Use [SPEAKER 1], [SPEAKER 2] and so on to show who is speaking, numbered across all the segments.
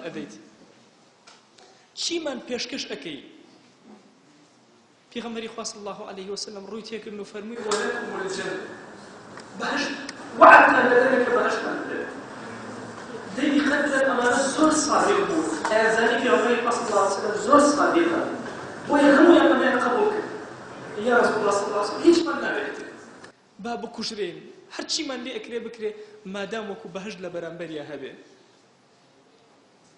[SPEAKER 1] ئەدەیت؟ چیمان پێشکەش ئەکەی؟ پێغەمبەری خوا صلی اللە علیه وسلم ڕووی تێکردن و فەرمووی ولکم الجنە بەهەشت وەعدتان دەدەمێ کە بەهەشتان بدەمێ. دەی دیقەت بدەن ئەمانە زۆر سادیق بوون، ئەیانزانی پێغەمبەری خوا صلی اللە علیه وسلم زۆر سادیقە، بۆیە هەموویان ئەمەیان قبوڵ کرد. یا رسول اللە صلی اللە علیه وسلم هیچمان ناوێ ئیتر با بکوژرێین هەرچیمان لێ ئەکرێ بکرێ مادام وەکو بەهەشت لە بەرامبەریا هەبێ.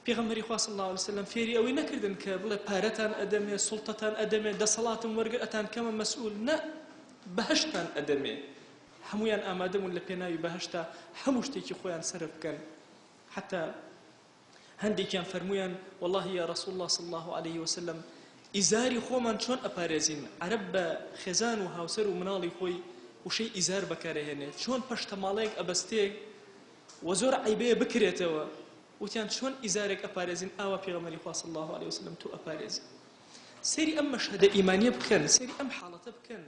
[SPEAKER 1] پێغەمبەری خوا صلی اللە علیە وسلم فێری ئەوەی نەکردن کە بڵێ پارەتان ئەدەمێ، سوڵتەتان ئەدەمێ، دەسەڵاتم وەرگر ئەتان کەمە مەسئول، نا بەهەشتتان ئەدەمێ. هەموویان ئامادە بوون لە پێناوی بەهەشتا هەموو شتێکی خۆیان سەرف بکەن. حەتا هەندێکیان فەرموویان وەڵاهی یا رسول اللە صلی اللە علیه وسلم ئیزاری خۆمان چۆن ئەپارێزین، عەرەب بە خێزان و هاوسەر و مناڵی خۆی وشەی ئیزار بەکارئەهێنێ، چۆن پەشتەماڵەیەک ئەبەستێ وە زۆر عەیبەیە بکرێتەوە، وتیان چۆن ئیزارێک ئەپارێزین ئاوا پێغەمبەری خوا صلی اللە علیە وسلم تۆ ئەپارێزی. سەیری ئەم مەشهەدە ئیمانیە بکەن، سەیری ئەم حاڵەتە بکەن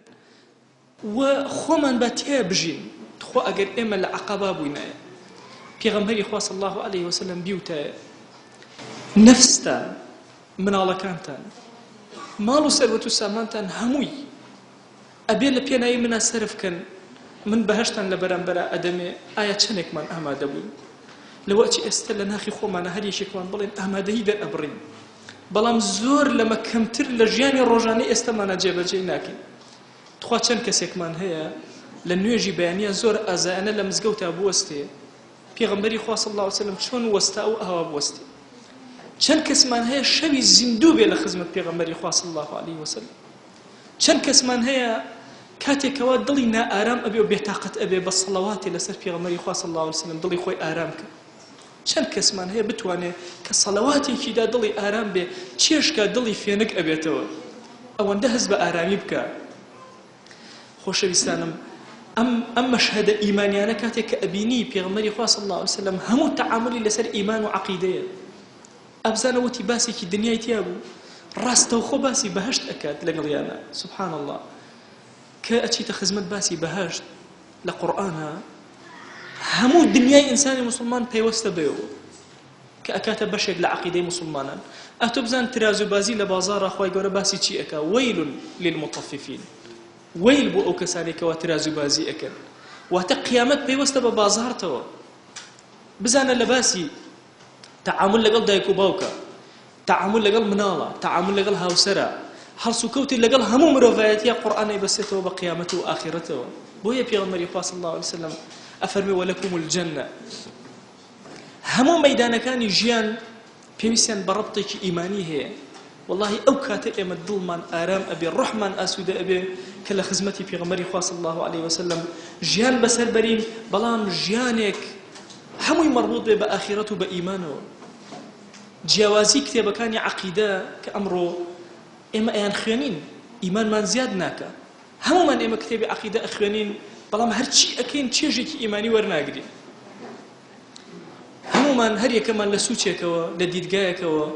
[SPEAKER 1] و خۆمان با تیا بژین. تخوا ئەگەر ئێمە لە عەقەبا بووینایە پێغەمبەری خوا صلی اللە علیە وسلم بیوتایە نەفستان، مناڵەکانتان، ماڵ و سەروەت و سامانتان هەمووی ئەبێ لە پێناوی منا سەرف کەن، من بەهەشتان لە بەرامبەرا ئەدەمێ، ئایا چەنێکمان ئامادە بووین؟ لەوە ئەچێ ئێستە لە ناخی خۆمانا هەر یەکێکمان بڵێین ئامادەیی دەرئەبڕین، بەڵام زۆر لەمە کەمتر لە ژیانی ڕۆژانەی ئێستەمانا جێبەجێی ناکەین. تخوا چەند کەسێکمان هەیە لە نوێژی بەیانیا زۆر ئازایانە لە مزگەوتا بوەستێ، پێغەمبەری خوا صلی اللە علیە وسلم چۆن وەستا و ئاوا بوەستێ؟ چەند کەسمان هەیە شەوی زیندوو بێ لە خزمەت پێغەمبەری خوا صلی اللە علیه وسلم؟ چەند کەسمان هەیە کاتێک کەوا دڵی نائارام ئەبێ و بێتاقەت ئەبێ بە سەڵەواتێ لەسەر پێغەمبەری خوا صلی اللە علیه وسلم دڵی خۆی ئارام کە؟ چەند کەسمان هەیە بتوانێ کە سەلەواتێکیدا دڵی ئارام بێ چێژکا دڵی فێنک ئەبێتەوە ئەوەندە هەست بە ئارامی بکا؟ خۆشەویستانم ئەم ئەم مەشهەدە ئیمانیانە کاتێک کە ئەبینی پێغەمبەری خوا صلی اللە علیه وسلم هەموو تەعامولی لەسەر ئیمان و عەقیدەیە ئەبزانە وتی باسێکی دنیای تیا بوو ڕاستەوخۆ باسی بەهەشت ئەکات لەگەڵیانە سبحان اللە کە ئەچیتە خزمەت باسی بەهەشت لە قورئانا هەموو دنیای ئینسانی موسڵمان پەیوەستە بەوە کە ئەکاتە بەشێک لە عەقیدەی موسڵمانان. ئەتۆ بزان ترازوبازی لە بازاڕا خوای گەورە باسی چی ئەکا ویل للمطففین وەیل بۆ ئەو کەسانەی کەوا ترازوبازی ئەکەن واتە قیامەت پەیوەستە بە بازاڕتەوە بزانە لە باسی تەعامول لەگەڵ دایک و باوکە، تەعامول لەگەڵ مناڵە، تەعامول لەگەڵ هاوسەرە، هەڵسوکەوتی لەگەڵ هەموو مرۆڤایەتیە قورئان ئەیبەستێتەوە بە قیامەت و ئاخیرەتەوە. بۆیە پێغەمبەری خوا صلی اللە علیە وسلم ئەفەرموێ ولکم الجنە. هەموو مەیدانەکانی ژیان پێویستیان بە ڕەبتێکی ئیمانی هەیە. وەڵاهی ئەو کاتە ئێمە دڵمان ئارام ئەبێ، ڕۆحمان ئاسوودە ئەبێ کە لە خزمەتی پێغەمبەری خوا صلی اللە علیە وسلم ژیان بەسەر بەرین، بەڵام ژیانێک هەمووی مەڕبوط بێ بە ئاخیرەت و بە ئیمانەوە. جیاوازی کتێبەکانی عەقیدە کە ئەمڕۆ ئێمە ئەیانخوێنین ئیمانمان زیاد ناکا. هەموومان ئێمە کتێبی عەقیدە ئەخوێنین بەڵام هەرچی ئەکەین چێژێکی ئیمانی وەرناگرین. هەموومان هەر یەکەمان لە سوچێکەوە، لە دیدگایەکەوە،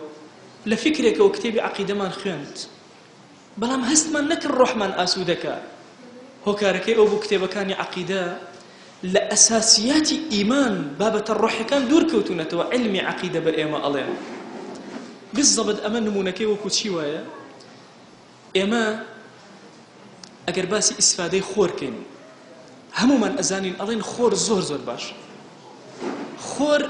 [SPEAKER 1] لە فیکرێکەوە کتێبی عەقیدەمان خوێند، بەڵام هەستمان نەکرد ڕۆحمان ئاسوودە کا. هۆکارەکەی ئەو بوو کتێبەکانی عەقیدە لە ئەساسیاتی ئیمان، بابەتە ڕۆحیەکان دوور کەوتوونەتەوە، عیلمی عەقیدە بە ئێمە ئەڵێن. بالضبط ئەمە نموونەکەی وەکو چی وایە؟ ئێمە ئەگەر باسی ئیسفادەی خۆر کەین هەموومان ئەزانین ئەڵێن خۆر زۆر زۆر باشە خۆر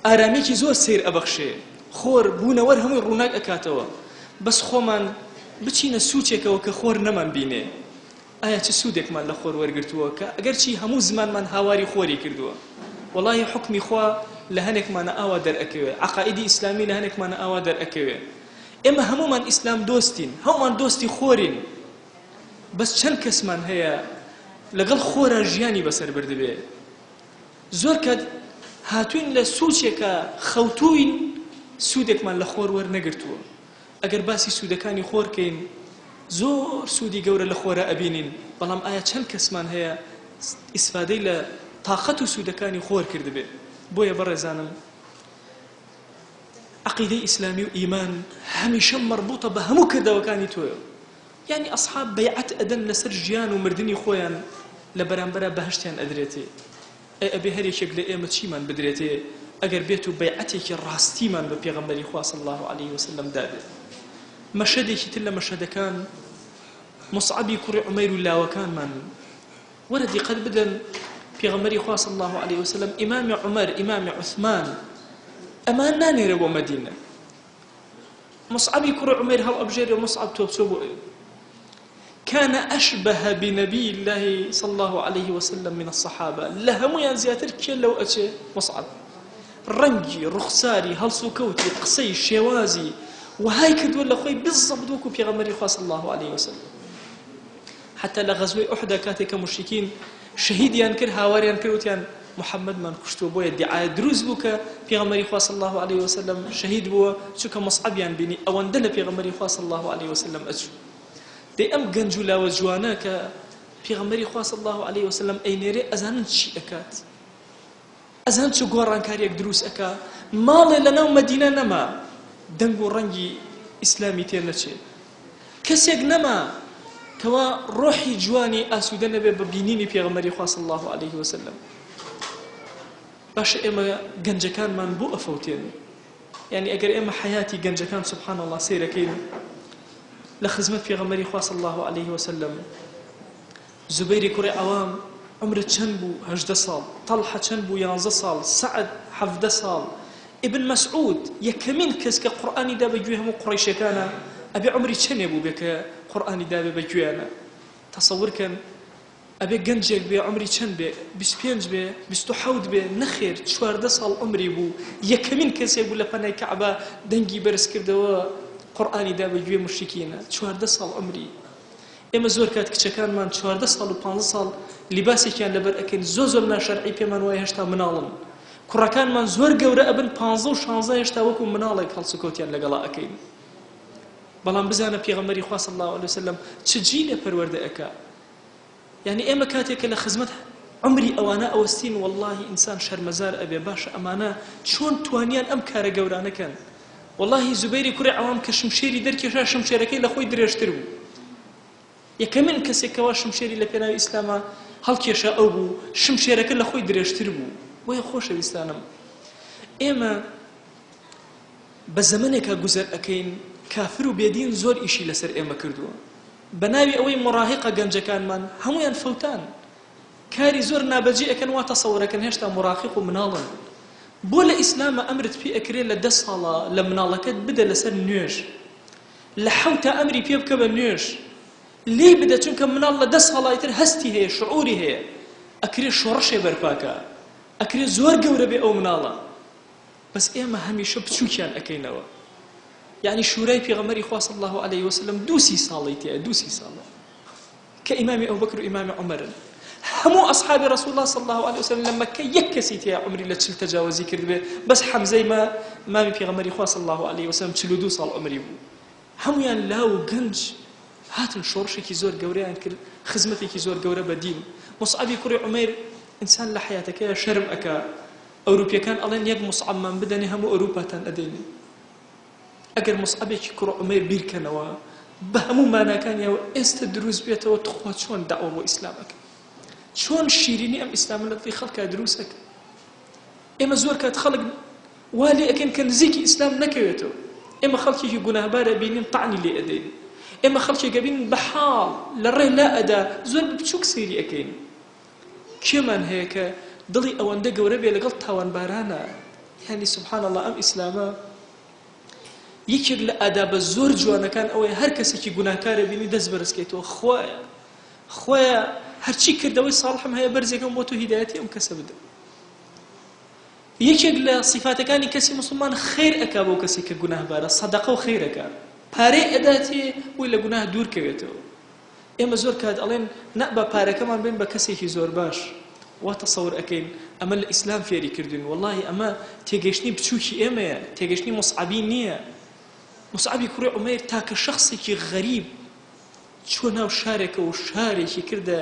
[SPEAKER 1] ئارامیەکی زۆر سیر ئەبەخشێ خۆر بوونەوەر هەمووی ڕووناک ئەکاتەوە بەس خۆمان بچینە سوچێکەوە کە خۆر نەمان بینێ ئایا چ سوودێکمان لە خۆر وەرگرتووە کە ئەگەرچی هەموو زمانمان هاواری خۆری کردووە وەڵاهی حوکمی خوا لە هەنێکمانە ئاوا دەرئەکەوێ عەقائیدی ئیسلامی لە هەنێکمانە ئاوا دەرئەکەوێ ئێمە هەموومان ئیسلام دۆستین هەموومان دۆستی خۆرین بەس چەند کەسمان هەیە لەگەڵ خۆرا ژیانی بەسەر بردبێ زۆر کات هاتوین لە سوچێکە خەوتوین سوودێکمان لە خۆر وەرنەگرتووە ئەگەر باسی سوودەکانی خۆر کەین زۆر سوودی گەورە لە خۆرا ئەبینین بەڵام ئایا چەند کەسمان هەیە ئیسفادەی لە تاقەت و سوودەکانی خۆر کردبێ بۆیە بەڕێزانم عەقیدەی ئیسلامی و ئیمان هەمیشە مەڕبوتە بە هەموو کردەوەکانی تۆیەوە یانی ئەسحاب بەیعەت ئەدەن لەسەر ژیان و مردنی خۆیان لە بەرامبەرا بەهەشتیان ئەدرێتێ ئەی ئەبێ هەر یەکێک لە ئێمە چیمان بدرێتێ؟ ئەگەر بێت و بەیعەتێکی ڕاستیمان بە پێغەمبەری خوا صلی اللە علیه وسلم دابێت. مەشهەدێکی تر لە مەشهەدەکان موسعەبی کوڕی عومەیر و لاوەکانمان. وەرە دیقەت بدەن پێغەمبەری خوا صلی اللە علیه وسلم ئیمامی عومەر، ئیمامی عوسمان ئەمان نانێرێ بۆ مەدینە. موسعەبی کوڕی عومەیر هەڵئەبژێرێ موسعەب تۆ بچۆ بۆ ئەوێ. كان أشبه بنبي الله صلى الله عليه وسلم من الصحابة لە هەموویان زیاتر کێ لەو ئەچێ مصعب ڕەنگی ڕوخساری هەڵسوکەوتی قسەی شێوازی وەهای کردووە لە خۆی بالضبط وەکو پێغەمبەری خوا صلی الله عليه وسلم حتی لە غەزوەی ئوحدا کاتێک کە مشرکین شەهیدیان کرد هاواریان کرد وتیان محەممەدمان کوشتووە بۆیە دیعایە دروست بوو کە پێغەمبەری خوا صلی الله عليه وسلم شەهید بووە چونکە مصعبیان بینی ئەوەندە لە پێغەمبەری خوا صلی الله عليه وسلم ئەچوو دەی ئەم گەنج و لاوە جوانە کە پێغەمبەری خوا صلی اللە علیە وسلم ئەینێرێ ئەزانن چی ئەکات؟ ئەزانن چ گۆڕانکاریەک دروست ئەکا؟ ماڵێ لەناو مەدینە نەما دەنگ و ڕەنگی ئیسلامی تێ نەچێ، کەسێک نەما کەوا ڕۆحی جوانی ئاسوودە نەبێ بە بینینی پێغەمبەری خوا صلی اللە علیه وسلم. باشە ئێمە گەنجەکانمان بۆ ئەفەوتێن؟ یانی ئەگەر ئێمە حەیاتی گەنجەکان سبحان اللە سەیرەکەین لە خزمەت پێغەمبەری خوا صلی اللە علیه وسلم زوبەیری کوڕی عەوام عومرت چەند بوو 18 ساڵ تەڵحە چەند بوو 11 ساڵ سەعد 17 ساڵ ئیبن مەسعود یەکەمین کەس کە قورئانی دا بە گوێ هەموو قوڕەیشەکانە ئەبێ عومری چەنێ بوو بێ کە قورئانی دابێ بە گوێیانە تەسەور کەن ئەبێ گەنجێک بێ عومری چەند بێ 25 بێ 27 بێ نەخێر 14 ساڵ عومری بوو یەکەمین کەسێک بوو لە پەنای کەعبە دەنگی بەرز کردەوە قورئانی دا بە گوێ موشریکینە 14 ساڵ عومری ئێمە زۆر کات کچەکانمان 14 ساڵ و 15 ساڵ لیباسێکیان لەبەر ئەکەین زۆر زۆر ناشەرعی پێمان وایە هێشتا مناڵن کوڕەکانمان زۆر گەورە ئەبن 15 و 16 هێشتا وەکو مناڵێک هەڵسوکەوتیان لەگەڵا ئەکەین بەڵام بزانە پێغەمبەری خوا صلی اللە علیه وسلم چ جیلێ پەروەردە ئەکا یانی ئێمە کاتێک کە لە خزمەت عومری ئەوانە ئەوەستین وەڵاهی ئینسان شەرمەزار ئەبێ باشە ئەمانە چۆن توانیان ئەم کارە گەورانە کەن وەڵاهی زوبەیری کوڕی عەوام کە شمشێری دەرکێشا شمشێرەکەی لە خۆی درێژتر بوو یەکەمین کەسێک کەوا شمشێری لە پێناوی ئیسلاما هەڵکێشا ئەو بوو شمشێرەکە لە خۆی درێژتر بوو بۆیە خۆشەویستانم ئێمە بە زەمەنێکا گوزەر ئەکەین کافر و بێدین زۆر ئیشی لەسەر ئێمە کردووە بە ناوی ئەوەی موراهیقە گەنجەکانمان هەموویان فەوتان کاری زۆر نابەجێ ئەکەن وا تەسەورەکەن هێشتا موراهیق و مناڵن بۆ لە ئیسلامە ئەمرت پێ ئەکرێ لە دە ساڵە لە مناڵەکەت بدە لەسەر نوێژ لە حەوتا ئەمری پێ بکە بە نوێژ لێی بدە چونکە مناڵ لە دە ساڵە ئیتر هەستی هەیە شعوری هەیە ئەکرێ شۆڕشێ بەرپاکە ئەکرێ زۆر گەورە بێ ئەو مناڵە بەس ئێمە هەمیشە بچوکیان ئەکەینەوە یەعنی شورای پێغەمبەری خوا صلی اللە علیه وسلم دوو سی ساڵەی تیایە دوو سی ساڵە کە ئیمامی ئەبوبەکر و ئیمامی عومەرن هەموو ئەصحابی رسول الله صلی الله علیه وسلم لە مەککە یەک کەسی تیا عومری لە چل تەجاوزی کردبێ بەس حەمزەی ما مامی پێغەمبەری خوا صلی الله علیه وسلم 42 ساڵ عومری بوو هەمویان لاو و گەنج هاتن شۆڕشێکی زۆر گەورەیان کرد خزمەتێکی زۆر گەورە بە دین مصعبی کوڕی عومەیر ئینسان لە حیاتەکەی شەرم ئەکا ئەوروپیەکان ئەڵێن یەک موسعەبمان بدەنێ هەموو ئەوروپاتان ئەدەینێ ئەگەر موسعەبێکی کوڕ عومەیر بیرکەنەوە بە هەموو ماناکانیەوە ئێستە دروست بێتەوە تخوا چۆن دەعوە بۆ ئیسلام ئەکەن چۆن شیرینی ئەم ئیسلامە لە دڵی خەڵکا دروست ئەکەن ئێمە زۆر کات خەڵک وا لێ ئەکەین کە نزیکی ئیسلام نەکەوێتەوە ئێمە خەڵکێکی گوناهبار ئەبینین تەعنی لێ ئەدەین ئێمە خەڵکێک ئەبینین بە حاڵ لە ڕێ لا ئەدا زۆر بە بچووک سەیری ئەکەین کێمان هەیە کە دڵی ئەوەندە گەورە بێ لەگەڵ تاوانبارانا یانی سبحان اللە ئەم ئیسلامە یەکێک لە ئادابە زۆر جوانەکان ئەوەیە هەر کەسێکی گوناهکارە بینی دەست بەرزکەیتەوە خوایە خوایە هەرچی کردەوەی ساڵحم هەیە بەرزێکم بۆ تۆ هیدایەتی ئەم کەسە بدە یەکێک لە صفاتەکانی کەسی مسلمان خێر ئەکا بۆ کەسی کە گوناهبارە سەدەقە و خێرەکە پارەی ئەداتێ بۆی لە گوناه دوور کەوێتەوە ئێمە زۆر کات ئەڵێن نا با پارەکەمان بەین بە کەسێکی زۆر باش وا تەسەور ئەکەین ئەمە لە ئیسلام فێری کردوین وەڵاهی ئەمە تێگەیشتنی بچوکی ئێمەیە تێگەیشتنی موسعەبی نییە موسعەبی کوڕی عومەیر تاکە شەخسێکی غەریب چووە ناو شارێکەوە و شارێکی کردە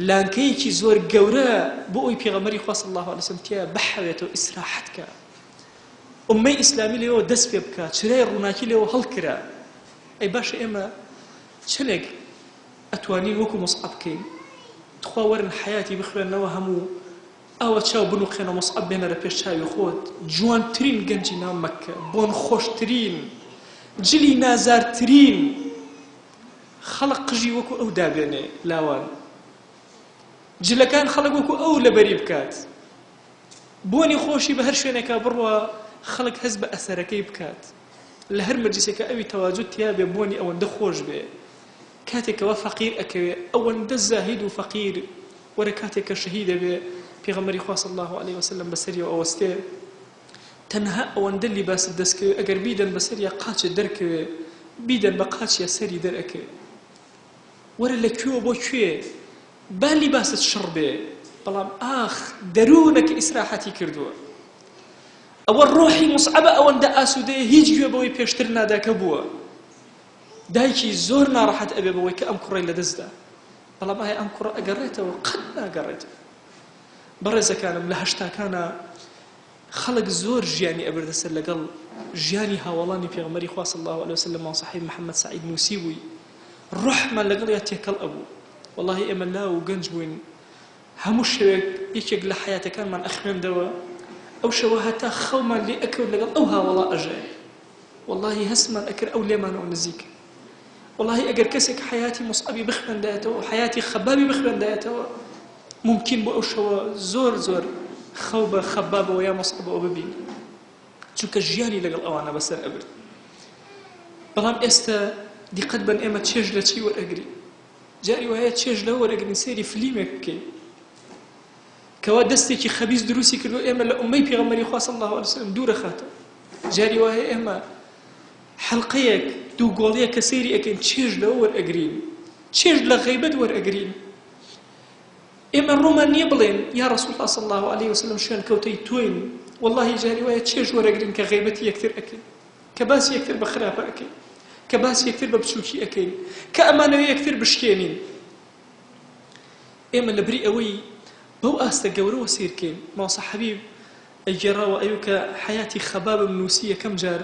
[SPEAKER 1] لانکەیەکی زۆر گەورە بۆ ئەوی پێغەمبەری خوا صلی الله علیه وسلم تیا بحەوێتەوە ئیسراحەت کە ئوممەی ئیسلامی لێوە دەست پێ بکا چرای ڕووناکی لێوە هەڵکرا ئەی باشە ئێمە چەنێک ئەتوانین وەکو موسعەب بکەین تخوا وەرن حەیاتی بخوێننەوە هەموو. ئاوا چاو بنوقێنە موسعەب بێنەرە پێش چاوی خۆت، جوانترین گەنجی ناو مەککە، بۆنخۆشترین، جلی نازارترین، خەڵک قژی وەکو ئەو دابێنێ لاوان، جلەکان خەڵک وەکو ئەو لەبەری بکات، بۆنی خۆشی بە هەر شوێنێکا بڕوا خەڵک هەست بە ئەسەرەکەی بکات، لە هەر مەجلیسێکا ئەوی تەواجود تیا بێ بۆنی ئەوەندە خۆش بێ، کاتێک کەوا فەقیر ئەکەوێ ئەوەندە زاهید و فەقیر وەرە کاتێک کە شەهید ئەبێ پێغەمبەری خوا صلی اللە علیە وسلم بەسەریەوە ئەوەستێ تەنها ئەوەندە لیباست دەست کەوێ ئەگەر بیدەن بەسەریا قاچت دەرکەوێ بیدەن بە قاچیا سەری دەرئەکەوێ وەرە لە کوێوە بۆ کوێ با لیباست شڕ بێ بەڵام ئاخ دەروونە کە ئیسراحەتی کردووە ئەوە ڕۆحی موسعەبە ئەوەندە ئاسوودەیە هیچ گوێ بەوەی پێشتر نادا کە بووە دایکی زۆر ناڕەحەت ئەبێ بەوەی کە ئەم کوڕەی لەدەست دا بەڵام ئایا ئەم کوڕە ئەگەڕێتەوە؟ قەت ناگەڕێتەوە. بەڕێزەکانم لە هەشتاکانا خەڵک زۆر ژیانی ئەبردە سەر لەگەڵ ژیانی هاوەڵانی پێغەمبەری خوا صلی اللە علیه وسلم مامۆستا حەبیب محمد سەعید نووسیبووی ڕۆحمان لەگەڵیا تێکەڵ ئەبوو وەڵاهی ئێمە لاو و گەنج بووین هەموو شەوێک یەکێک لە حەیاتەکانمان ئەخوێندەوە ئەو شەوە هەتا خەومان لێ ئەکەوت لەگەڵ ئەو هاوەڵا ئەژاین وەڵاهی هەستمان ئەکرد ئەو لێمانەوە نزیکە وەڵاهی ئەگەر کەسێک حەیاتی موسعەبی بخوێندایەتەوە و حەیاتی خەبابی بخوێندایەتەوە مومکین بۆ ئەو شەوە زۆر زۆر خەو بە خەبابەوە یا موسعەبەوە ببینی چونکە ژیانی لەگەڵ ئەوانە بەسەر ئەبرد بەڵام ئێستا دیقەت بن ئێمە چێژ لە چی وەرئەگرین جاری وایە چێژ لەوە وەرئەگرین سەیری فلیمێک بکەین کەوا دەستێکی خەبیس دروستی کردو ئێمە لە ئومەی پێغەمبەری خوا صلی الله علیه وسلم دوورە خاتەوە جاری وایە ئێمە حەلقەیەک دوو گۆڵیە کە سەیری ئەکەین چێژ لەوە وەرئەگرین چێژ لە غەیبەت وەرئەگرین ئێمە ڕۆمان نییە بڵێن یا رسول الله صلی الله علیه وسلم شوێن کەوتەی تۆین واللهی جاری وایە چێژ وەرەگرین کە غەیبەتی یەکتر ئەکەین کە باسی یەکتر بە خراپە ئەکەین کە باسی یەکتر بە بچووکی ئەکەین کە ئەمانەوێ یەکتر بشکێنین ئێمە لەبری ئەوەی بەو ئاستە گەورەوە سەیر کەین مامۆستا حەبیب ئەیگێڕاوە ئەیو کە حەیاتی خەبابم نووسی یەکەم جار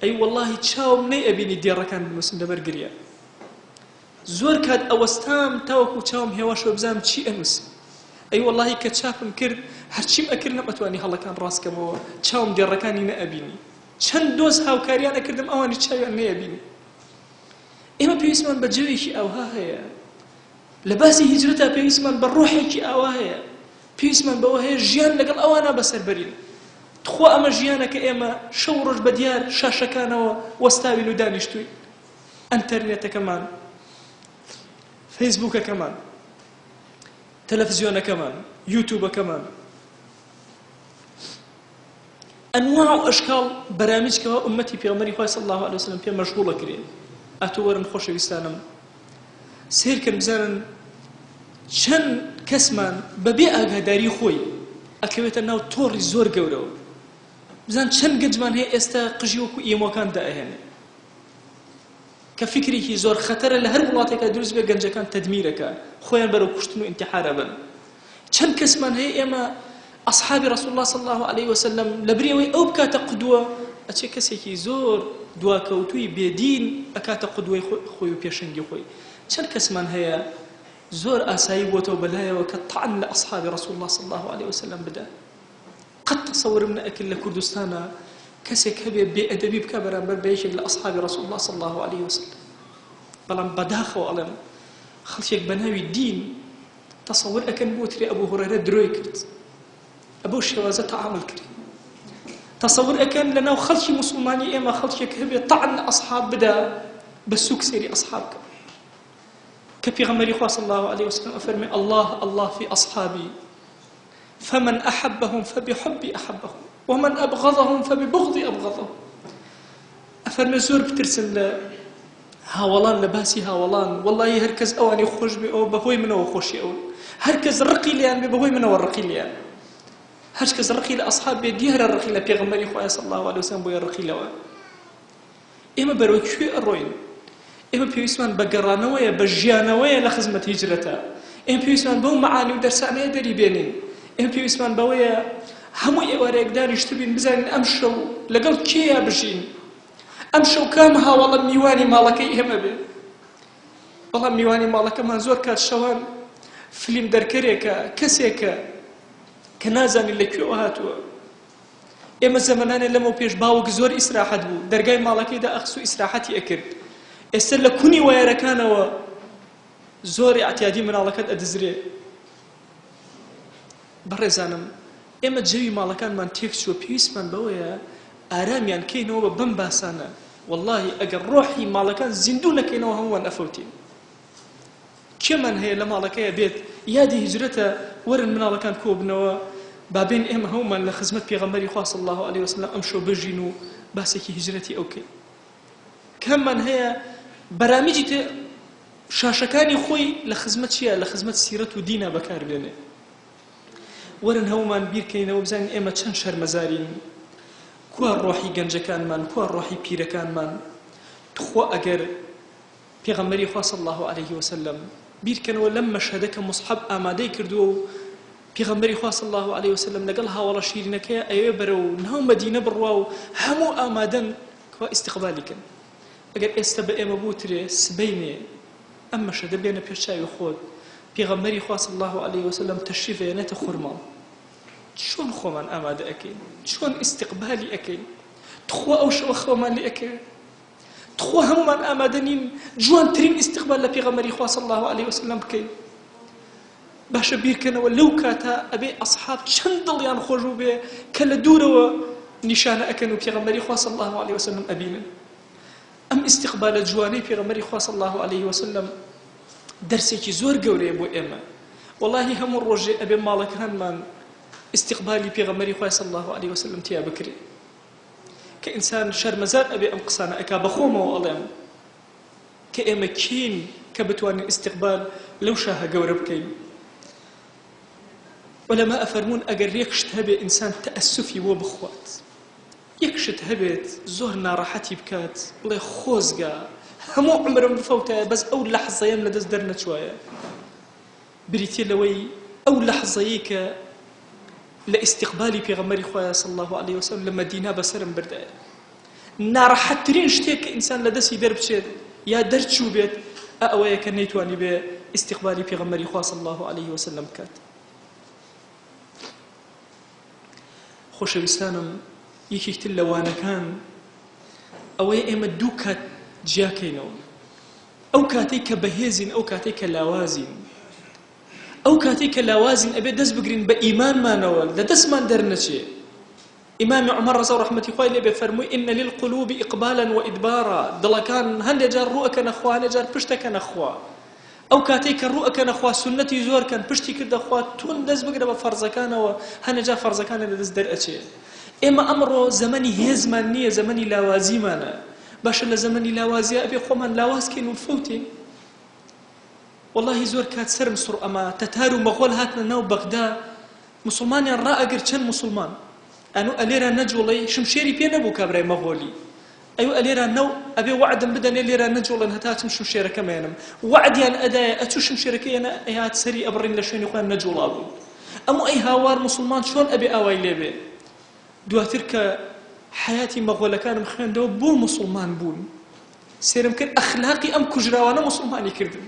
[SPEAKER 1] ئەی وەڵاهی چاوم نەی ئەبینی دێڕەکان بنووسم لەبەر گریان زۆر کات ئەوەستام تاوەکو چاوم هێواشەوە بزانم چی ئەنووسم ئەی وەڵاهی کە چاپم کرد هەرچیم ئەکرد نەمئەتوانی هەڵەکان ڕاست کەمەوە چاوم دێڕەکانی نەئەبینی چەند دۆست هاوکاریان ئەکردم ئەوانیش چاویان نەیەبینی ئێمە پێویستمان بە جەوێکی ئاوها هەیە لە باسی هیجرەتا پێویستمان بە ڕۆحێکی ئاوا هەیە، پێویستمان بەوە هەیە ژیان لەگەڵ ئەوانە بەسەر بەرین. تخوا ئەمە ژیانە کە ئێمە شەو و ڕۆژ بە دیار شاشەکانەوە وەستاوین و دانیشتووین؟ ئەنتەرنێتەکەمان، فەیسبووکەکەمان، تەلەفزیۆنەکەمان، یوتوبەکەمان، ئەنواع و ئەشکاڵ بەرامج کەوا ئوممەتی پێغەمبەری خوای صلی اللە علیە وسلم پێ مەشغوڵ ئەکرێ. ئەتۆ وەرن خۆشەویستانم سەیرکەن بزانن چەند کەسمان بەبێ ئاگاداری خۆی ئەکەوێتە ناو تۆڕی زۆر گەورەوە بزان چەند گەنجمان هەیە ئێستا قژی وەکو ئیمۆکان دائەهێنێ کە فیکرێکی زۆر خەتەرە لە هەر وڵاتێکا دروست بێ گەنجەکان تەدمیرەکە خۆیان بەرەو کوشتن و ئینتحار ئەبەن چەند کەسمان هەیە ئێمە ئەصحابی رسول الله صلی الله علیه وسلم لەبری ئەوەی ئەو بکاتە قدوە ئەچێ کەسێکی زۆر دواکەوتووی بێدین ئەکاتە قدوەی خۆی و پێشەنگی خۆی چەند کەسمان هەیە زۆر ئاسایی بۆتەوە بەلایەوە کە طعن لە ئەصحابی رسول الله صلی الله علیه وسلم بدا قەت تەسەورم نەئەکرد لە کوردستانا کەسێک هەبێ بێ ئەدەبی بکا بەرامبەر بە یەکێک لە ئەصحابی رسول اللە صلی اللە علیه وسلم بەڵام بەداخەوە ئەڵێم خەڵکێک بە ناوی دین تەسەور ئەکەن بوترێ ئەبو هورەیرە درۆی کرد ئەبەو شێوازە تەعامل کرد تەسەور ئەکەن لەناو خەڵکی موسڵمانی ئێمە خەڵکێک هەبێ تەعن لە ئەصحاب بدا بە سوک سەیری ئەصحاب کە کە پێغەمبەری خوا صلی الله علیه وسلم ئەفەرمێ الله الله فی أصحابی فمن احبهم فبحبی احبهم ومن ابغضهم فببغضی ابغضهم ئەفەرمێ زۆر بترسن لە هاوەڵان لە باسی هاوەڵان وەڵی هەر کەس ئەوانی خۆش بێ ئەوە بەهۆی منەوە خۆشی ئەون هەر کەس ڕقی لێیان بێ بەهۆی منەوە ڕقی لێیان هەر کەس ڕقی لە ئەصحاب بێ دیارە ڕقی لە پێغەمبەری خوایە صلی الله علیه وسلم بۆیە ڕقی لەوە ئێمە بەرەو کوێ ئەڕۆین؟ ئێمە پێویستمان بە گەڕانەوەیە، بە ژیانەوەیە لە خزمەت هیجرەتە. ئێمە پێویستمان بەو مەعانی و دەرسانەیە دەری بێنین. ئێمە پێویستمان بەوەیە هەموو ئێوارەیەک دانیشتبین بزانین ئەمشەو لەگەڵ کێیا بژین. ئەمشەو کام هاوەڵە میوانی ماڵەکەی ئێمە بێ. بەڵام میوانی ماڵەکەمان زۆر کات شەوان فلیم دەرکەرێکە، کەسێکە. کە نازانین لە کوێوە هاتووە. ئێمە زەمەنانێ لەمەو پێش باوک زۆر ئیسراحەت بوو، دەرگای ماڵەکەی دائەخست و ئیسراحەتی ئەکرد. ئێستە لە کونی وایەرەکانەوە زۆر ئیعتیادی مناڵەکەت ئەدزرێ. بەڕێزانم ئێمە جەوی ماڵەکانمان تێکچووە پێویستمان بەوەیە ئارامیان کەینەوە بە بەم باسانە وەڵاهی ئەگەر ڕۆحی ماڵەکان زیندوو نەکەینەوە هەموومان ئەفەوتین. کێمان هەیە لە ماڵەکەیا بێت یادی هیجرەتە وەرن مناڵەکان کۆبنەوە با بێن ئێمە هەموومان لە خزمەت پێغەمبەری خوا صلی اللە علیە وسلم ئەمشەو بژین و باسێکی هیجرەتی ئەو کەین کاممان هەیە بەرامیجی تێ شاشەکانی خۆی لە خزمەت چییە لە خزمەت سیرەت و دینا بەکار بێنێ وەرن هەموومان بیرکەینەوە بزانین ئێمە چەند شەرمەزارین کوا ڕۆحی گەنجەکانمان کوا ڕۆحی پیرەکانمان تخوا ئەگەر پێغەمبەری خوا صلی اللە علیه وسلم، بیرکەنەوە لەم مەشهەدە کە موسعەب ئامادەی کردووە و پێغەمبەری خوا صلی اللە علیه وسلم لەگەڵ هاوەڵە شیرینەکەیا ئەیەوێ بەرەو ناو مەدینە بڕوا و هەموو ئامادەن کەوا ئیستیقبالی کەن. ئەگەر ئێستە بە ئێمە بوترێ سبەینێ ئەم مەشهەدە بێنە پێش چاوی خۆت پێغەمبەری خوا صلی اللە علیه وسلم تەشریف ئەیەنێتە خورماڵ چۆن خۆمان ئامادە ئەکەین؟ چۆن ئیستیقبالی ئەکەین؟ تخوا ئەو شەوە خەومان لێ ئەکەوێ؟ تخوا هەموومان ئامادە نین جوانترین ئیستقبال لە پێغەمبەری خوا صلی اللە علیه وسلم بکەین؟ باشە بیرکەنەوە لەو کاتە ئەبێ ئەصحاب چەند دڵیان خۆش بووبێ کە لە دوورەوە نیشانە ئەکەن و پێغەمبەری خوا صلی اللە علیه وسلم ئەبینن. ئەم ئیستقبالە جوانەی پێغەمبەری خوا صلی اللە علیه وسلم دەرسێکی زۆر گەورەیە بۆ ئێمە. وەڵاهی هەموو ڕۆژێ ئەبێ ماڵەکانمان ئیستقبالی پێغەمبەری خوای صلی اللە علیه وسلم تیا بکرێ. کە ئینسان شەرمەزار ئەبێ ئەم قسانە ئەکا بەخۆمەوە ئەڵێم کە ئێمە کێین کە بتوانین ئیستیقبال لەو شاهە گەورە بکەین. عولەما ئەفەرموون ئەگەر یەک شت هەبێ ئینسان تەئەسوفی بۆ بخوات، یەک شت هەبێت زۆر ناڕەحەتی بکات بڵێ خۆزگە هەموو عومرم بفەوتایە بەس ئەو لەحزەیەم لەدەست دەرنەچوایە، بریتیە لەوەی ئەو لەحزەیەی کە لە ئیستیقبالی پێغەمبەری خوایە صلی اللە علیە وسلم لە مەدینە بەسەرم بردایە. ناڕەحەتترین شتێک کە ئینسان لە دەستی دەربچێت یا دەرچووبێت ئە ئەوەیە کە نەیتوانیبێ ئیستیقبالی پێغەمبەری خوا صلی اللە علیه وسلم بکات. خۆشەویستانم یەکێک تر لە وانەکان ئەوەیە ئێمە دوو کات جیاکەینەوە. ئەو کاتەی کە بەهێزین ئەو کاتەی کە لاوازین. ئەو کاتەی کە لاوازین ئەبێ دەست بگرین بە ئیمانمانەوە لە دەستمان دەرنەچێ. ئیمامی عومەر ڕەزا و ڕەحمەتی خوای لێ بێ فەرمووی ان للقلوب اقبالا وادبارا دڵەکان هەندێ جار ڕوو ئەکەنە خوا هەندێ جار پشت ئەکەنە خوا. ئەو کاتەی کە ڕوو ئەکەنە خوا سوننەتی زۆر کەن پشتی کردە خوا توند دەست بگرە بە فەرزەکانەوە هەندێ جار فەرزەکانت لە دەست دەرئەچێ. ئێمە ئەمڕۆ زەمەنی هێزمان نییە زەمەنی لاوازیمانە. باشە لە زەمەنی لاوازیا ئەبێ خۆمان لاواز کەین و بفەوتین؟ وەڵاهی زۆر کات سەرم سوڕ ئەما تەتار و مەغۆل هاتنە ناو بەغدا موسڵمانیان ڕائەگرت چەند موسڵمان ئەنو ئەلێرا نەجوڵێی شمشێری پێ نەبوو کابرای مەغۆلی ئەیو ئەلێرا نەو ئەبێ وەعدم بدەنێ لێرا نەجوڵێن هەتا ئەچم شمشێرەکەم ئەیەنم وەعدیان ئەدایە ئەچوو شمشێرەکەی ئەنا ئەیهات سەری ئەبڕین لە شوێنی خۆیان نەجوڵابوون ئەمو ئەی هاوار موسڵمان چۆن ئەبێ ئاوای لێبێ دواتر کە حەیاتی مەغۆلەکانم خوێندەوە بۆ موسڵمان بوون سێرم کرد ئەخلاقی ئەم کوژراوانە موسڵمانی کردن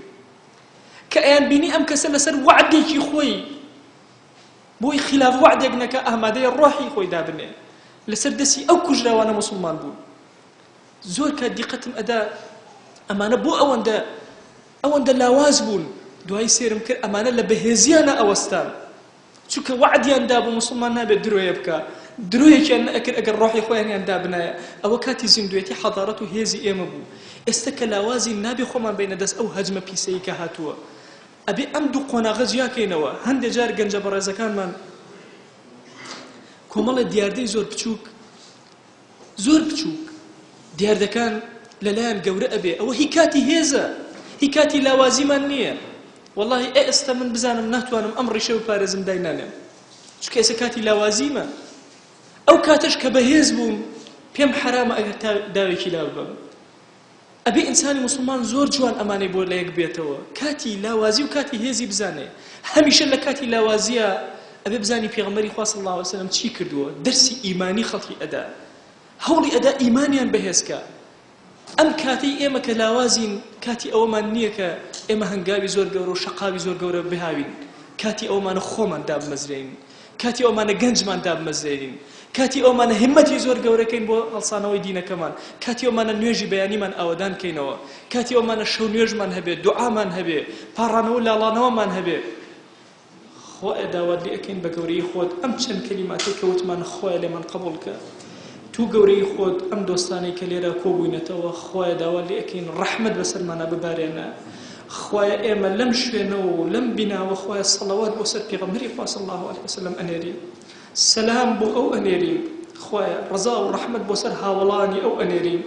[SPEAKER 1] کە ئەیان بینی ئەم کەسە لەسەر وەعدێکی خۆی بۆی خلاف وەعدێک نەکا ئامادەیە ڕۆحی خۆی دابنێ لەسەر دەستی ئەو کوژراوانە موسڵمان بوون زۆر کات دیقەتم ئەدا ئەمانە بۆ ئەوەندە ئەوەندە لاواز بوون دوایی سێرم کرد ئەمانە لە بەهێزیانە ئەوەستان چونکە وەعدیان دابوو موسڵمان نابێت درۆیە بکا، درۆیەکیان نەئەکرد ئەگەر ڕۆحی خۆیانیان دابنایە، ئەوە کاتی زیندوێتی حەزارەت و هێزی ئێمە بوو، ئێستە کە لاوازین نابێ خۆمان بەینە دەست ئەو هەجمە پیسەی کە هاتووە، ئەبێ ئەم دوو قۆناغە جیاکەینەوە، هەندێ جار گەنجە بەڕێزەکانمان کۆمەڵێ دیاردەی زۆر بچووک زۆر بچووک دیاردەکان لەلایان گەورە ئەبێ ئەوە هی کاتی هێزە هی کاتی لاوازیمان نییە وەڵاهی ئێستا من بزانم ناتوانم ئەم ڕیشە بپارێزم داینانێم چونکە ئێستا کاتی لاوازیمە ئەو کاتەش کە بەهێز بووم پێم حەرامە ئەگەر تا داوێکی لا ببەم ئەبێ ئینسانی موسڵمان زۆر جوان ئەمانەی بۆ لەیەک بێتەوە کاتی لاوازی و کاتی هێزی بزانێ هەمیشە لە کاتی لاوازیە ئەبێ بزانی پێغەمبەری خوا صلی اللە علیه وسلم چی کردووە دەرسی ئیمانی خەڵکی ئەدا هەوڵی ئەدا ئیمانیان بەهێز کا ئەم کاتەی ئێمە کە لاوازین کاتی ئەوەمان نییە کە ئێمە هەنگاوی زۆر گەورە و شەقاوی زۆر گەورە بهاوین کاتی ئەوەمانە خۆمان دابمەزرێین. کاتی ئەومانە گەنجمان دابمەزرێنین. کاتی ئەومانە هیممەتی زۆر گەورە کەین بۆ هەڵسانەوەی دینەکەمان. کاتی ئەومانە نوێژی بەیانیمان ئاوەدان کەینەوە. کاتی ئەومانە شەو نوێژمان هەبێ، دوعامان هەبێ، پاڕانەوە و لاڵانەوەمان هەبێ. خوایە داوات لێ ئەکەین بە گەورەیی خۆت ئەم چەند کەلیماتەی کە وتمان خوایە لێمان قبوڵ کە. توو گەورەیی خۆت ئەم دۆستانەی کە لێرە کۆبووینەتەوە خوایە داوات لێ ئەکەین ڕەحمەت بەسەرمانا ببارێنە. خوایە ئێمە لەم شوێنەوە و لەم بیناوە خوایە سەڵەوات بۆ سەر پێغەمبەری خوا صلی اللە علیە وسلم ئەنێرین. سەلام بۆ ئەو ئەنێرین. خوایە ڕەزا و ڕەحمەت بۆ سەر هاوەڵانی ئەو ئەنێرین.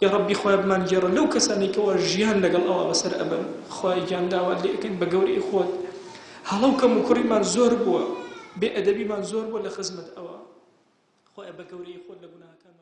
[SPEAKER 1] یاڕەبی خوایە بمانگێڕە لەو کەسانەی کەوا ژیان لەگەڵ ئەوا بەسەر ئەبەن. خوایە گیان داوات لێ ئەکەین بە گەورەی خۆت هەڵە و کەموکوڕیمان زۆر بووە، بێ ئەدەبیمان زۆر بووە لە خزمەت ئەوا. خوایە بە گەورەی خۆت لە گوناهەکانمان.